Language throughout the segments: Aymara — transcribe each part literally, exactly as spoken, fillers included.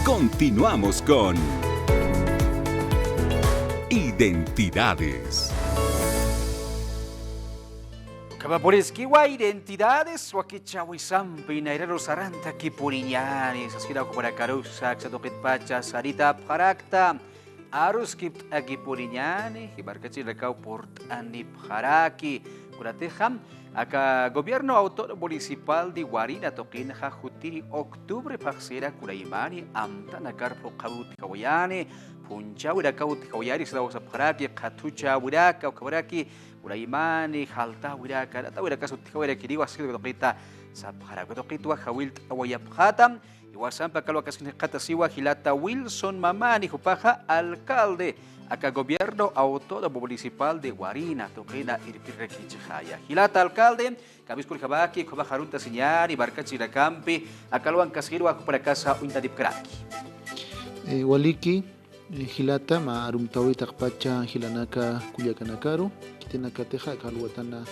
Continuamos con Identidades. Ukhamapuniskiwa Identidades, wakichäwisampi nayraru sarantakipuniñäni, saskiraw ukhamarakarusa aksa tuqitpacha saritapxarakta. Aruskipt'akipuniñäni, jimarkachirinakaw purt'anipxaraki. Kunatixa, aka Gobierno Autónomo Municipal de Warina tuqinxa jutiri octubre phaxsira kunaymani amtanakar phuqhawit utjawayani, phunchhawirakaw utjawayani, saraw sapxaraki, qhathuchhäwiraka, ukhamaraki, kunaymani, jaltäwiraka, natäwirakas utjawayirakiniwa, saskiraw tuqita sapxaraki, tuqitwa jawillt'awayapxätam. Jiwasampi aka alwakaskani jikxatasiwa jilata Wilson Mamani, jupaxa alcalde aka Gobierno Autónomo Municipal de Warina tuqina irpirirakichixaya. Jilata alcalde, kamisaki, ukhamax aruntasiñäni markachirinakampi, aka alwankasirwa jupanakasa uñt'anipkaraki. Eh, waliki, eh, jilata, mä arumtäwi taqpacha jilanaka kullakanakaru, khitinakatixa aka alwatana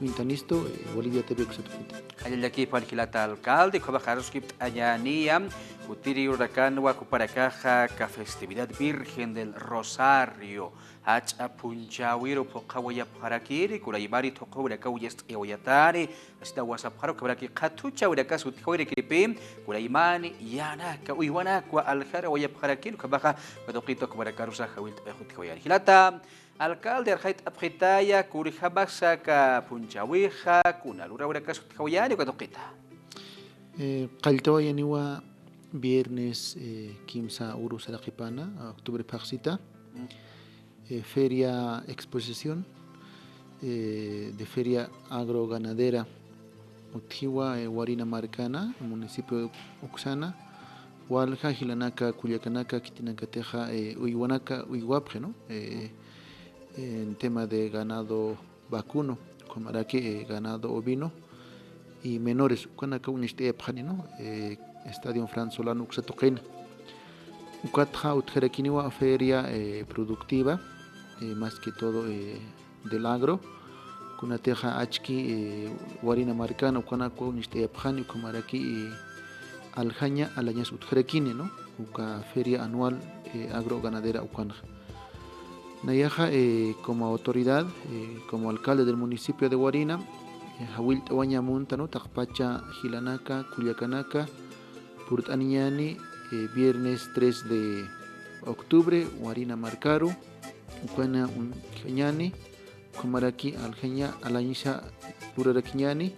uñt'anistu, eh, wali yatipi uksa tuqita. Jallallakipan jilata alcalde, ukhamax aruskipt'añäniya, jutiri ururakanwa jupanakaxa aka festividad Virgen del Rosario, jach'a phunchhäwiru phuqhawayapxarakini, kunaymani thuqhüwinakaw uñast'ayawayatani, asinaw sapxaru, ukhamaraki qhathuchhäwinakas utjawayirakinipi, kunaymani, yänaka, uywanakwa aljarawayapxarakini, ukhamaxa, uka tuqita ukhamarakarusa jawillt'awayxi utjawayani. Jilata alcalde, arxayt'apxitaya, kunjamasa aka phunchhäwixa, kuna lurawinakas utjawayani, uka tuqita. Eh, qalltawayaniwa viernes, eh, kimsa uru saraqipana, octubre phaxsita. Mm. Eh, feria exposición, eh, de feria agroganadera utjiwa, eh, Warina markana, municipio uksana, walja jilanaka kullakanaka khitinakatixa, eh, uywanaka uywapxi, ¿no? Eh, en tema de ganado vacuno, ukhamaraki, eh, ganado ovino y menores, ukanaka uñacht'ayapxani, ¿no? Eh, Estadio Fran Solano uksa tuqina. Ukatxa utjarakiniwa feria, eh, productiva, eh, más que todo, eh, del agro. Kunatixa achki, eh, Warina markana ukanaka uñacht'ayapxani, ukhamaraki, eh, aljaña alañas utjarakini, ¿no? Uka feria anual, eh, agroganadera ukanxa. Nayaxa, eh, como autoridad, eh, como alcalde del municipio de Warina, eh, jawillt'awaña munta, ¿no? Taqpacha jilanaka, kullakanaka, purt'aniñäni, eh, viernes tres de octubre, Warina markaru, ukana uñjañäni, ukhamaraki aljaña alañsa lurarakiñäni,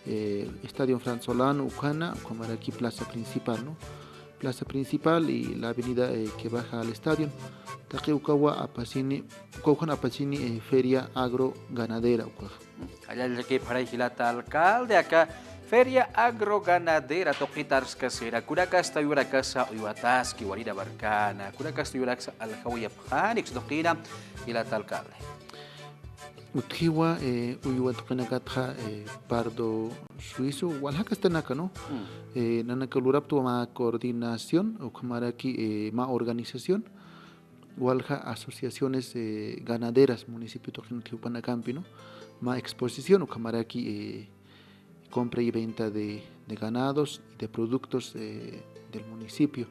eh, Estadio Fran Solano, ukana, ukhamaraki plaza principal, ¿no? Plaza principal y la avenida, eh, que baja al estadio. Taqi ukawa apasini, uka ukan apasini, eh, feria agroganadera ukax. Jallallakiparay jilata alcalde, aka feria agroganadera tuqita arskasira, kunakasti uywakasa uywataski Warina markana, kunakasti uywakasa aljawayapxani uksa tuqina, jilata alcalde. Utjiwa, eh, uywa tuqinakatxa, eh, pardo suizo, walja kastanaka, ¿no? Mm. Eh, nanaka luraptwa mä coordinación, ukhamaraki, eh, mä organización, walja asociaciones, eh, ganaderas, municipio tuqin utji jupanakampi, ¿no? Mä exposición, ukhamaraki, eh, compra y venta de, de ganados y de productos, eh, del municipio.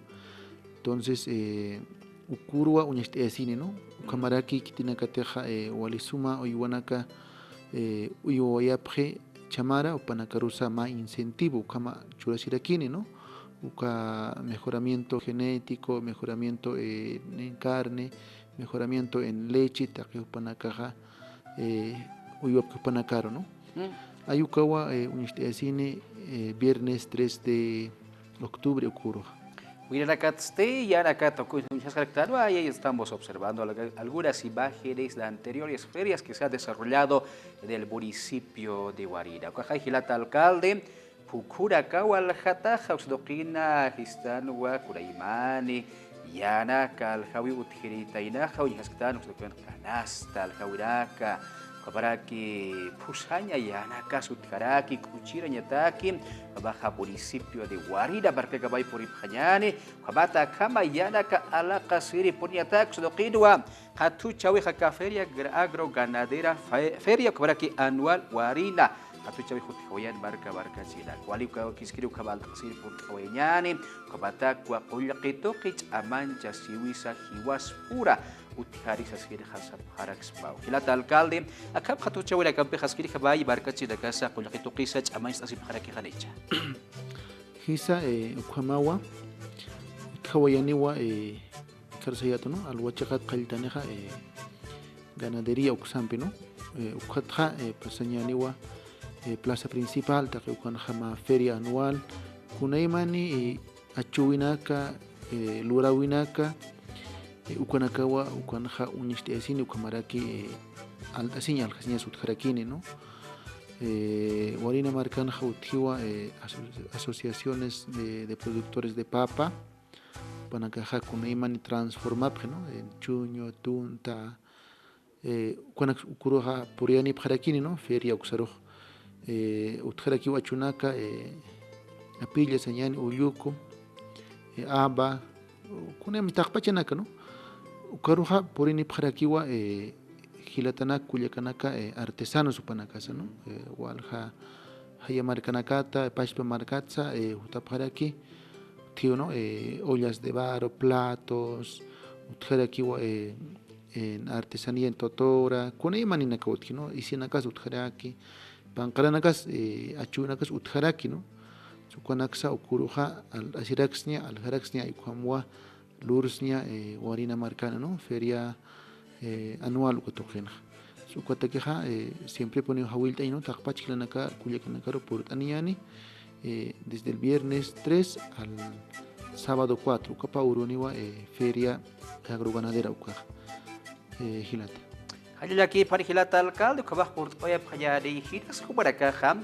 Entonces, eh, ukürwa uñacht'ayasini, ¿no? Ukhamaraki khitinakatixa, eh, wali suma uywanaka, eh, uywawayapxi chhamara, jupanakarusa mä incentivo, ukhama churasirakini, ¿no? Uka mejoramiento genético, mejoramiento, eh, en carne, mejoramiento en leche, taqi jupanakaxa, eh, uywapki jupanakaru, ¿no? Mm. Ayukawa, eh, uñacht'ayasini, eh, viernes tres de octubre ukürwa. Wiranakatsti, yänakat uñjaskaraktanwa, ahí estamos observando alga-, algunas imágenes de anteriores ferias que se han desarrollado en el municipio de Warina. Ukaxay jilata alcalde, phukhurakaw aljataxa uksa tuqina jistanwa kunaymani, yänaka aljawir utjirïtaynaxa uñjasktan uksa tuqina canasta aljawiraka, ukhamaraki phusaña yänakas utjaraki, k'uchirañataki, ukhamaxa municipio de Warina markakamay puripxañäni, ukhamat akhama yänaka alaqasiri puriñataki uksa tuqinwa, qhathuchhäwixa aka feria gra-, agroganadera fe-, feria ukhamaraki anual Warina Qatuchawi jutjawayan marka markachinak. Wali uka kiskiri ukham alt'asir purt'awayañäni, ukhamataki qullqi tuqi ch'amancha siwisa jiwaspura utjari saskirxa sapxarakspaw. Jilata alcalde, akham qatuchawinakampix saskirjamay markachinakasa qullqi tuqisa ch'amanchasipxarakixa nicha. Jisa, eh, ukhamawa, utjawayaniwa, eh, karsayatu, ¿no? Alwa chiqat qalltanixa, eh, ganadería uksampi, ¿no? Eh, ukhatxa, eh, pasañaniwa, eh, plaza principal, taqi ukanxa mä feria anual, kunaymani, eh, achuwinaka, eh, lurawinaka, eh, ukanakawa, ukanxa uñacht'ayasini, ukhamaraki, eh, alt'asiña, aljasiñas utjarakini, ¿no? Eh, Warina markanxa utjiwa, eh, aso-, asociaciones de, de productores de papa, jupanakaxa kunaymani transformapxi, ¿no? En chuño, tunta, eh, ukanak uküruxa puriyanipxarakini, ¿no? Feria uksarux, eh, utjarakiw achunaka, eh, apilla, sañani, ulluku, eh, haba, kunayman taqpachanaka, ¿no? Ukaruxa purinipxarakiwa, eh, jilatanak, kullakanaka, eh, artesanos jupanakasa, ¿no? Eh, walja jaya markanakata, pachpa markatsa, eh, jutapxaraki, utjiw, ¿no? Eh, ollas de barro, platos, utjarakiwa, eh, en artesanía en totora, kunaymaninaka utji, ¿no? Isinakas utjaraki, panqaranakas, eh, achuwinakas utjaraki, ¿no? Ukanaksa uküruxa al-, asiraksña, aljaraksña, ukhamwa lursña, eh, Warina markana, ¿no? Feria, eh, anual uka tuqinxa. Ukatakixa, eh, siemprepuniw jawillt'aña, ¿no? Taqpach jilanaka, kullakanakaru purt'aniñäni, eh, desde el viernes tres al sábado cuatro, uka pä uruniwa, eh, feria agroganadera ukaxa, eh, jilata. Jallallakipxani jilata alcalde, ukhamax purt'awayapxañäni, jinas jumanakaxa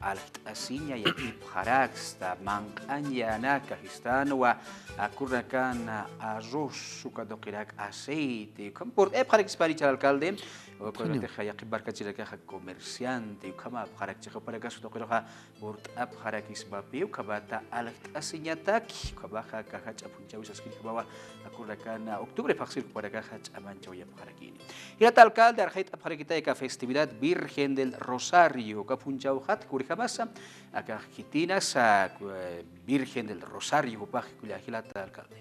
aljt'asiña yatipxaraksta, manq'añanaka, jistanwa, akürunakan arroz, uka tuqinak aceite, ukham purt'ayapxarakispani jilata alcalde, ukhamaw yaqhip markachinakaxa comerciante, ukhamäpxarakchi, jupanakas tuqiruxa purt'apxarakismapi, ukhamata aljt'asiñataki, ukhamaxa aka jach'a phunchhawis saskirjamawa, akürunakan octubre phaxsir jupanakaxa ch'amanchawayapxarakini. Jilata alcalde, arxayt'apxarakitay aka festividad Virgen del Rosario, uka phunchhawxat, kunjamasa, aka khitinasa, eh, Virgen del Rosario, jupax kulla jilata alcalde.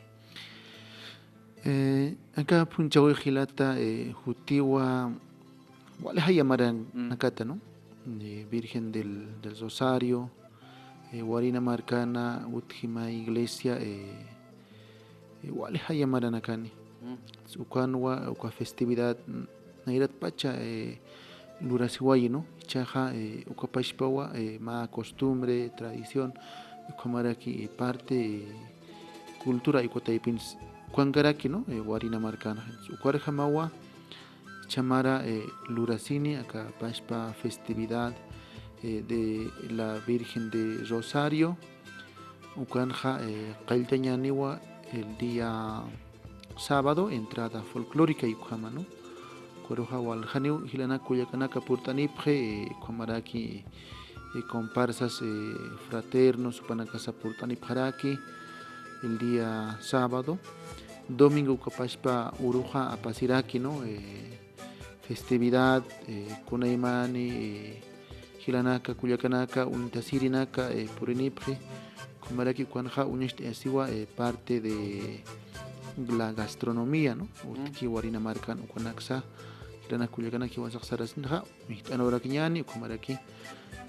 Eh, aka phunchhawix jilata, eh, jutiwa, wali jaya maranakata, ¿no? Eh, Virgen del, del Rosario, eh, Warina markana, utji mä iglesia, eh, eh, wali jaya maranakani. Ukanwa, uka festividad, n-, nayratpacha, eh, lurasiwayi, ¿no? Jichhaxa, eh, uka pachpawa, eh, mä costumbre, tradición, ukhamaraki, eh, parte, eh, cultura, uka taypin ukankaraki, ¿no? Eh, Warina markana. Ukarjamawa, jichha mara, eh, lurasini, aka pachpa festividad, eh, de la Virgen de Rosario, ukanxa, eh, qalltañäniwa el día sábado, entrada folclórica ukhama, ¿no? Ukaruxa waljaniw jilanak kullakanaka purt'anipxi, eh, ukhamaraki, eh, comparsas, eh, fraternos, jupanakasa purt'anipxaraki el día sábado. Domingo uka pachpa uruxa apasiraki, ¿no? Eh, festividad, eh, kunaymani, eh, jilanaka, kullakanaka, uñtasirinaka, eh, purinipxi, ukhamaraki ukanxa uñacht'ayasiwa, eh, parte de la gastronomía, ¿no? Utjki Warina markan ukanaksa, jilanaka, kullakanaka, jiwasax sarasinxa, mijt'anurakiñäni, ukhamaraki,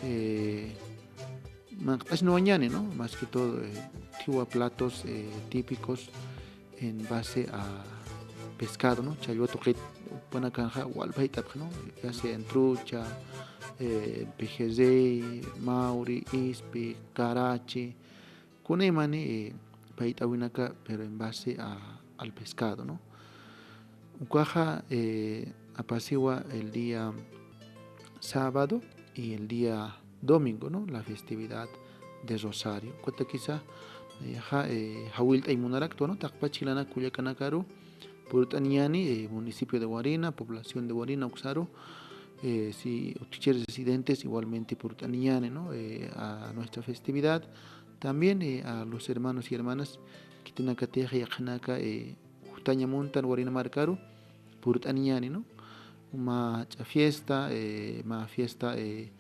eh, manq't'asiñäni, ¿no? Más que todo, eh, utjiwa platos, eh, típicos en base a pescado, ¿no? Challwa tuqit jupanakanxa wal bayt'apxi, ¿no? Ya sea en trucha, eh, pejerrey, mawri, ispi, karachi, kunaymani, eh, bayt'awinaka, pero en base a, al pescado, ¿no? Ukaxa, eh, apasiwa el día sábado y el día domingo, ¿no? La festividad de Rosario. Ukatakisa, eh, ja-, eh, jawillt'ay munaraktwa, ¿no? Taqpach jilanak kullakanakaru purt'aniñäni, eh, municipio de Warina, población de Warina, uksaru, eh, si utjichir residentes igualmente purt'aniñäni, ¿no? Eh, a nuestra festividad. También, eh, a los hermanos y hermanas, khitinakatix yaqhanaka, eh, jutaña muntan Warina markaru, purt'aniñäni, ¿no? Mä ch'a fiesta, eh, mä fiesta, eh,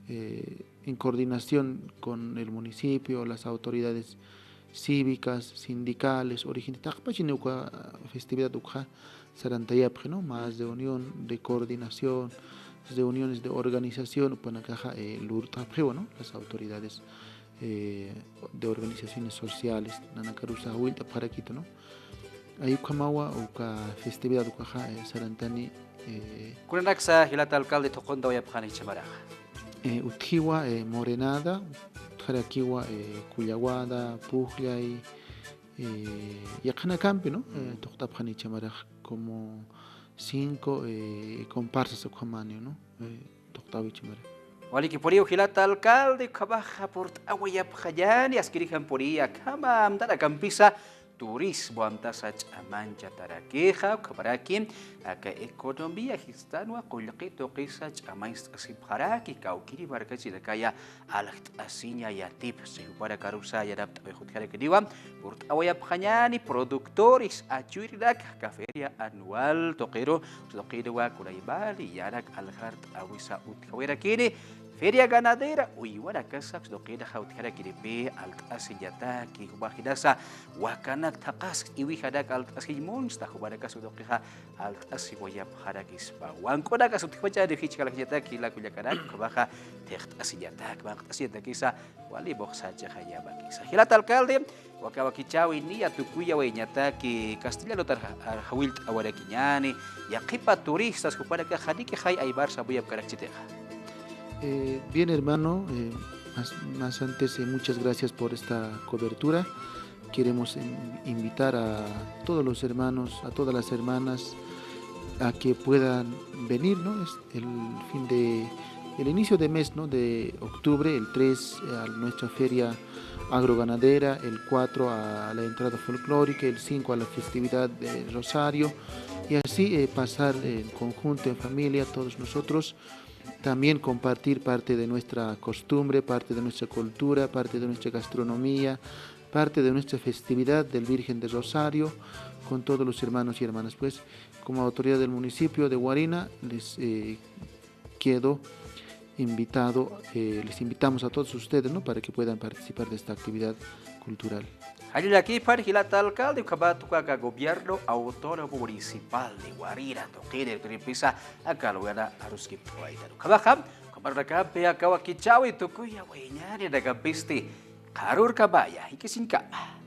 eh, en coordinación con el municipio, las autoridades cívicas, sindicales, origen, taqpachini uka festividad ukxa sarantayapxi, ¿no? Más reunión de coordinación, reuniones de organización, jupanakaxa, eh, lurt'apxiwa, ¿no? Las autoridades, eh, de organizaciones sociales, nanakarusa jawillt'apxarakitu, ¿no? Ay ukhamawa uka festividad ukaxa, eh, sarantani, eh, Kunanaksa jilata alcalde thuquntawayapxani jichhamaraxa. Eh, utjiwa, eh, morenada, utjarakiwa, eh, kullawada, pujllay, eh, yaqhanakampi, ¿no? Eh, thuqt'apxani jichhamarax como cinco, eh, comparsas ukhamaniw, ¿no? Eh, thuqt'awi jichhamarax. Walikipuniw jilata alcalde, ukhamaxa purt'awayapxañani, askirixampuniya akham amtanakampisa turismo amtasa ch'amanchatarakïxa, ukhamaraki aka economía jistanwa qullqi tuqisa ch'amañcht'asipxaraki, kawkïri markachirinakaya aljt'asiña yatipxi, jupanakarusa yanapt'awix utjarakiniwa purt'awayapxañani productores achuyrinak aka feria anual tuqiru, uks tuqinwa kunaymani yanak aljart'awisa utjawayarakini. Feria ganadera uywanakasa uks tuqinxa utjarakinipi alt'asiñataki, jumax jinasa wakanak thaqhask iwijanak alt'asiñ munsta, jumanakasa uks tuqixa alt'asiwayapxarakispa. Wank'unakasa utjpachani jichha aljañataki, jila kullakanak, ukhamaxa thiqt'asiñatak, manq't'asiñatakisa, wali muxsachaxayamakisa. Jilata alcalde, waka wakichäwi niya tukuyawayañataki castellanotar jawillt'awarakiñani, yaqhipa turistas jupanakax janikixay aymar samuyapkarakchitixa. Eh, bien, hermano, eh, más, más antes, eh, muchas gracias por esta cobertura. Queremos in-, invitar a todos los hermanos, a todas las hermanas, a que puedan venir, ¿no? Es el fin de, el inicio de mes, ¿no? De octubre, el tres, eh, a nuestra feria agroganadera, el cuatro a la entrada folclórica, el cinco a la festividad de Rosario, y así, eh, pasar en conjunto, en familia, todos nosotros, también compartir parte de nuestra costumbre, parte de nuestra cultura, parte de nuestra gastronomía, parte de nuestra festividad del Virgen de Rosario con todos los hermanos y hermanas. Pues, como autoridad del municipio de Huarina, les, eh, quedo invitado, eh, les invitamos a todos ustedes, ¿no? Para que puedan participar de esta actividad cultural. Jallallakipar jilata alcalde, ukhamat uka aka gobierno autónomo municipal de Huarina tuqin irpiripisa aka lugar aruskipt'awaytan. Ukhamaxa, ukhamarnakampi aka wakichäwi tukuyawayañani, nakampisti qharürkamaya, jikisiñkama.